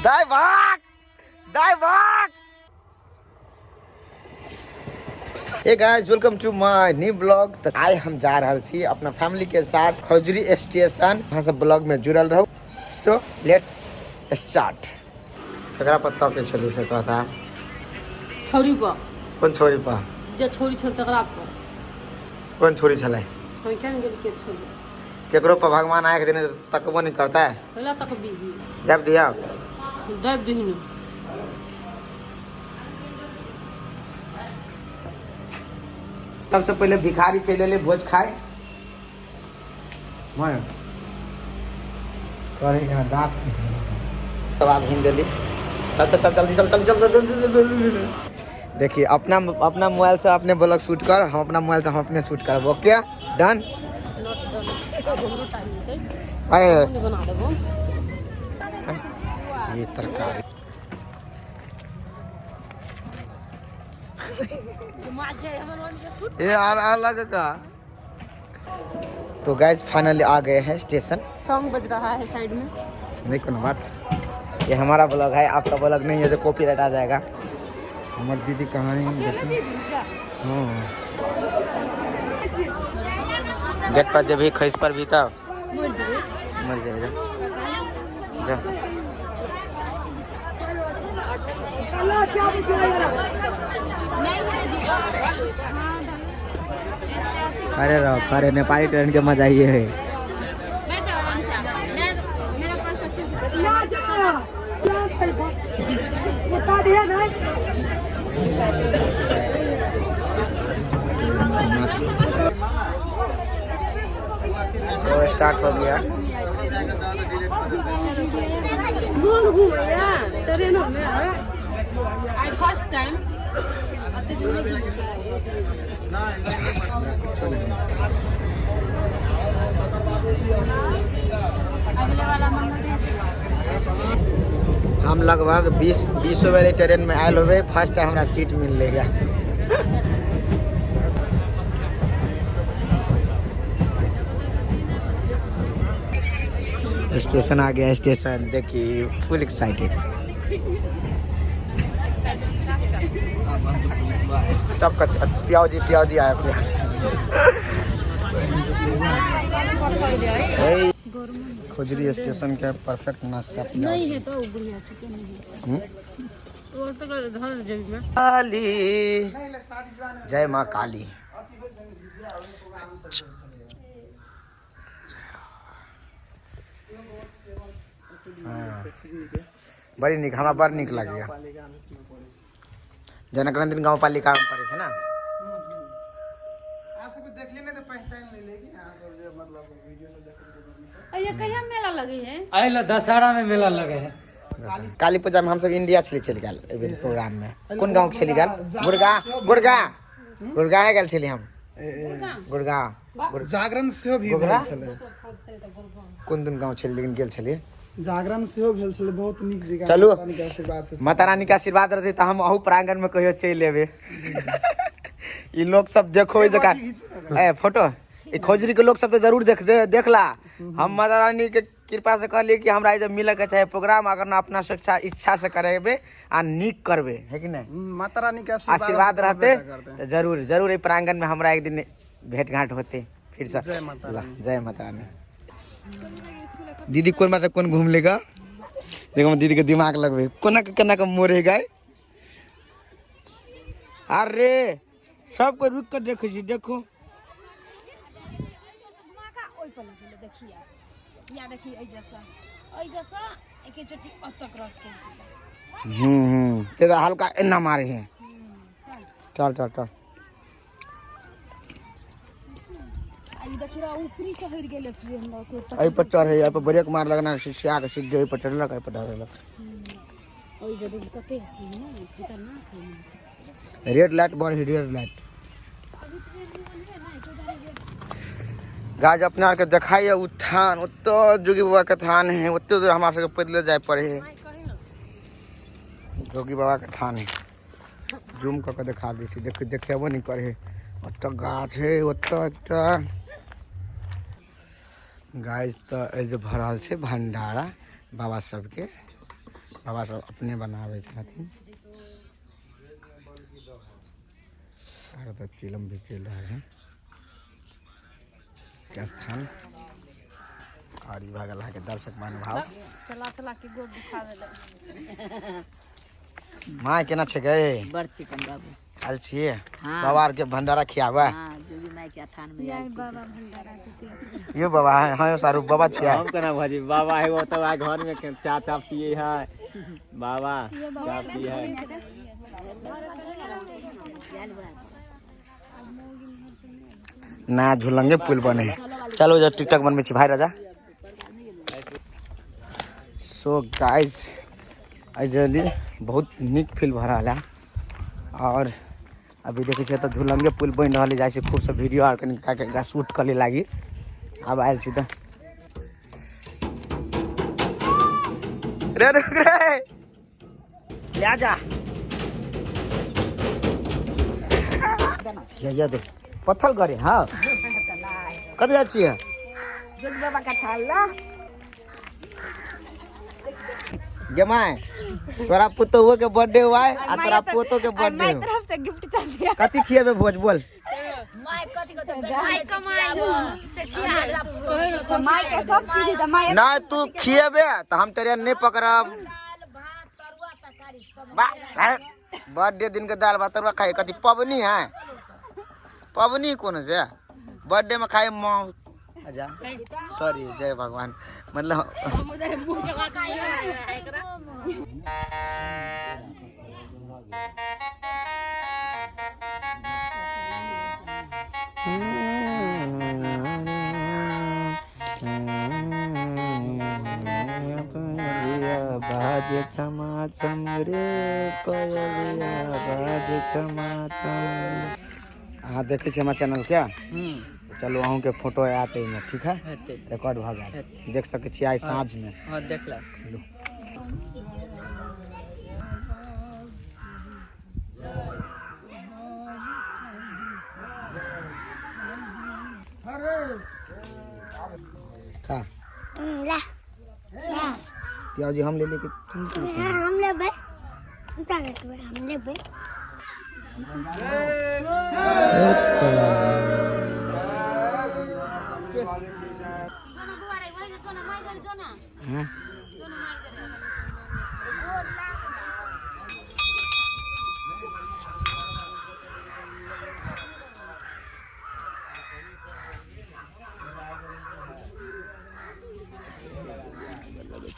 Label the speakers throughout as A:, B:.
A: दाई भाग, दाई भाग। Hey guys, welcome to my new blog. तो आइ हम जा रहल छी अपना फैमिली के साथ खजुरी स्टेशन। अहाँ सब ब्लॉग में जुड़ल रहू। सो let's start. ककरा पर तकै छली से कहता?
B: छौरी पर।
A: कोन छौरी पर?
B: जे छौरी छल तकरा पर।
A: कोन छौरी छलै?
B: हम केना गेल के छौरी?
A: केकरो पर भगवान आँखि देने तऽ तकबो नहि करता है।
B: पहिला तकबी।
A: जब दिया
B: दाबि दही।
A: सबसे पहले भिखारी चलि एलै भोज खाय। माय करे केना दाँत तब आब हिंद देली। चल चल चल जल्दी चल चल चल चल चल। देखिए अपना अपना मोबाइल से अपने ब्लॉग शूट कर, हम अपना मोबाइल से हम अपने शूट करब। Okay done. अरे
B: बना देबो
A: ये तरकारी। ये are अलग का। तो गाइस फाइनली आ गए हैं स्टेशन।
B: सॉन्ग बज रहा है साइड में।
A: नहीं कोनो बात, ये हमारा ब्लॉग है, आपका ब्लॉग नहीं है जो कॉपीराइट आ जाएगा। हमारी दीदी कहानी हाँ गेट पर जब भी खस पर भी तब मर जाए। जा जा। अरे रहो अरे नेपाली ट्रेन के मजा ये है। तो स्टार्ट हो गया।
B: घूम घूम ट्रेन में आई फर्स्ट टाइम।
A: हम लगभग 20 बेर ट्रेन में आयल होबे, फर्स्ट टाइम हमरा सीट मिल गया। स्टेशन आ गया स्टेशन। देखिए फुल एक्साइटेड। सबका प्याजी प्याजी आया प्याजी। खुजरी स्टेशन के परफेक्ट नाश्ता
B: नहीं है तो बढ़िया छुपे नहीं है। वो तो धर जेबी में।
A: काली जय माँ काली। हाँ। बड़ी निक, हमरा बड़ निक लगैया। जनकनंदिनी गाँव पालिका में पड़े छै ना।
B: ये कहिया मेला लगे है?
C: आइल दशहरा में मेला लगे है।
A: काली पूजा में हम सब इंडिया छली चलि गेल एहि बेर प्रोग्राम में। कोन गाँव छली गेल? गुड़गा गुड़गा गुड़गा गेल छली हम। गुड़गा
D: जागरण सेहो भी
A: गोगरा?
D: भेल छलै।
A: कोन दिन गाँव छली लेकिन गेल छली।
D: जागरण सेहो भेल छलै, बहुत नीक जगह।
A: चलू।
D: माता रानी के आशीर्वाद से।
A: माता रानी के आशीर्वाद रहतै तऽ हम अहू प्रांगण में कहियो चलि एबै। ई लोग सब देखो ई जगह ए फोटो ई खोजरी के लोग सब तऽ जरूर देख देखला। हम माता रानी के कृपा से कहलिए कि हमरा जे मिले के चाहे प्रोग्राम, अगर ना अपना स्वेच्छा इच्छा से करेबे आ नीक करबे है कि नहीं,
D: माता रानी के
A: आशीर्वाद रहते
D: करते।
A: तऽ जरूर जरूर एहि प्रांगण में हमरा एक दिन भेंट घाट होते फिर से।
D: जय माता रानी।
A: जय माता रानी। दीदी कोन बात कोन घूम लेगा? देखो दीदी के दिमाग लगबे कोना के केना के मोरे गाय। अरे सबको रुक के देखे छी। देखो
E: ओहि पर लगेले देखिए या देखिए एहि जैसा एहि जैसा एके चोटी ओतऽ क्रॉस कर।
A: ते तो हल्का एना मारे है। चल चल चल।
E: आ ई देखिए ऊपरी चढ़ि गेलै ट्रेन लऽ के।
A: एहि पर चढ़े, एहि पर ब्रेक मार लगना शिष्या के सीधे एहि पर चढ़लक, एहि पर ढलक।
E: ओहि जगह कते खतरनाक है।
A: रेड लाइट बड़ है, रेड लाइट। गाज अपना आर के देखाइए उ थान, ओतऽ जोगी बाबा के थान है। ओते दूर हमरा सबके पैदले जाय पड़े है। जोगी बाबा के थान है। जूम कऽ के देखा दै छी। देख देखेबो नहीं करे है। ओतऽ गाछ है, ओतऽ एकटा गाछ। तऽ एहि जे भऽ रहल छै भंडारा बाबा सबके। बाबा सब अपने बनाबै छथिन। आर तऽ चिलम भी चलि रहल है के स्थान। और ई भऽ गेल अहाँके दर्शक महानुभाव।
B: चला चला के गोड़ दुखा देले।
A: माँ केना छै गे?
F: बड़ चिकन बाबू।
A: आयल छियै?
F: हाँ।
A: बाबा आर के भंडारा खियाबै?
F: हाँ, जोगी माई के स्थान में आयल छी।
B: बाबा भंडारा के
A: यो बाबा, हाँ यो सारू बाबा छियै।
G: हम केना भजी बाबा है, वो तो घर में चाय चाय पिए है बाबा, चाय पिए है।
A: ना झुलंगे पुल बने। चलो जो टिकटॉक बनबै छी भाई राजा। सो गाइस एजली बहुत नीक फील भऽ रहल है। और अभी देखै छियै तऽ झुलंगे पुल बनि रहल है, जाइ छी खूब सब वीडियो आर कनि कऽ शूट कऽ लागी। आब आयल छी तऽ रे रुक रे, ले जा ले जा दे पत्थर करे। हाँ कतऽ जाइ छियै?
F: जोगी बाबा का थाल ला।
A: गे my, तोरा पुतोहुओ के बर्थडे हुआ है आ तोरा पोतो के बर्थडे हो।
B: तरफ से गिफ्ट चल दिया।
A: कथी खिएबे भोज बोल?
E: माय कमाई से खिया
B: माई के सब चीज है माई।
A: नहीं तू खिएबे तो हम तेरे नहीं पकड़ब। बर्थडे दिन के दाल भात तरुआ खाए कथी पबनी है? पबनी कोन से बर्थडे में खाए माँ। अच्छा सॉरी, जय भगवान। मतलब बाजे छमा छम रे कोयलिया बाजे छमा छम। अहाँ देखै छी हमर चैनल के? चलू अहूँके फोटो आयत एहिमे, ठीक है? रिकॉर्ड भऽ गेल, देख सकै छी आइ साँझमे।
C: हाँ देख ला।
A: का प्याजी हम ले लेके तुम क्यों खाओ?
E: हम लेबै, हम लेबै।
A: हम्म?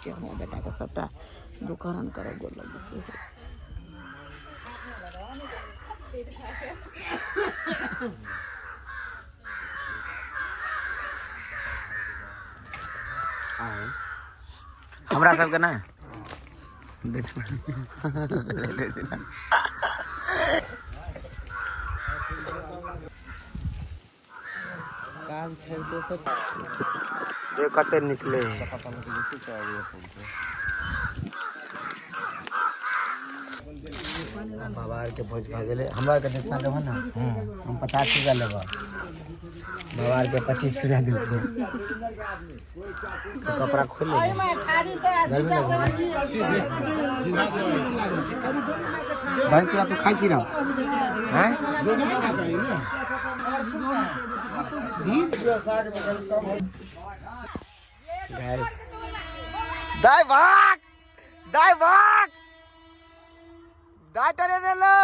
F: हमरा बेटा के सबटा दुखहरण करऽ गोर लगै छै।
A: हमरा सबके ना देख कते निकले। बाबा आर के भोज भऽ गेलै। हमरा आरके दक्षिणा देबह ने? हम 50 रुपया लेबह। बाबा आर के 25 रुपया देलकै। तो कपड़ा खोल ले। दही चूड़ा तू खाइ छी ना? हैं? दाई भाग, दाई भाग, दाई टरे ने लो।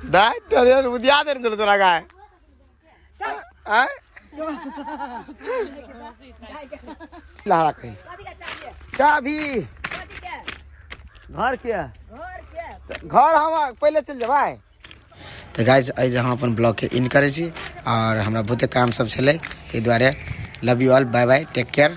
A: दाई टरे बुधिया दे चलो तोरा गाय। आय लहरा कहीं चाबी घर के घर हम पहले चल जेबै। तऽ गाइज एहि हम अपन ब्लॉगके इन करै छी और हमरा बहुते काम सब छलै, ताहि दुआरे love you all, bye bye, take care.